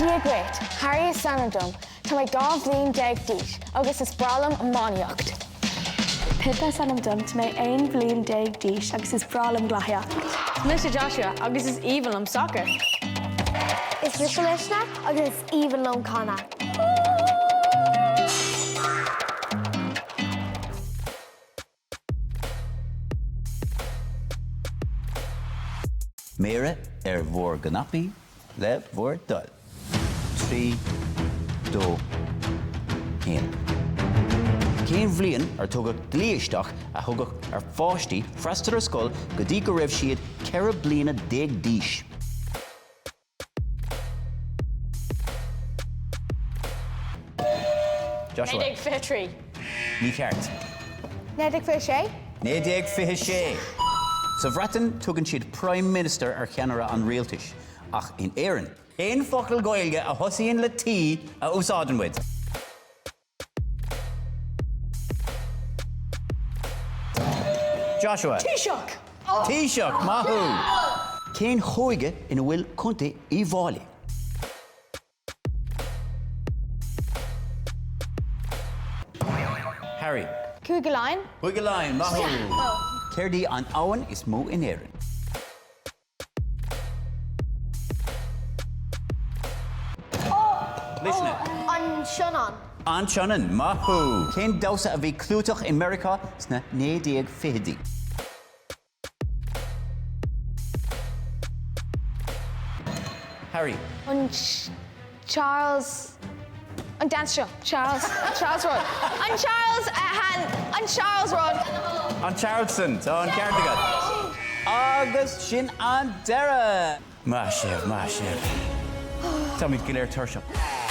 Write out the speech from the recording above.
Dia dhuit, Harry is ainm dom, tá mé 12 bhliain d'aois agus is breá liom iománaíocht. Pippa is ainm dom, tá mé 11 bhliain d'aois agus is breá liom gleacaíocht. Is mise Joshua agus is aoibhinn liom sacar. Is mise Luisne agus is aoibhinn liom canadh. Méara ar bhur gcnaipí le bhur dtoil. 3, 2, 1. Cén bhliain ar tugadh dlí isteach a thugadh ar pháistí freastal ar scoil go dtí go raibh siad 14 bliana d'aois? Joshua. 1923. Mícheart. 1926. 1926. Sa Bhreatain, tugann siad Prime Minister ar cheannaire an rialtais, ach in Éirinn, cén focal Gaeilge a thosaíonn le T a úsáideann muid? Joshua. Taoiseach! Taoiseach! Maith thú! Cén chúige ina bhfuil Contae Uíbh Fhailí? Harry. Cúige Laighean. Cúige Laighean, maith thú! Céard í an abhainn is mó in Éirinn? Luisne. An Sionainn. An tSionainn, maith thú! Cén damhsa a bhí clúiteach i Meiriceá sna 1920idí? Harry. An Charles. An damhsa seo. Charles. Charles rud. An Charles han. An Charles rud. An Charleston. Tá an ceart agat. Agus sin an deireadh! Maith sibh, maith sibh. Táimid go léir tuirseach.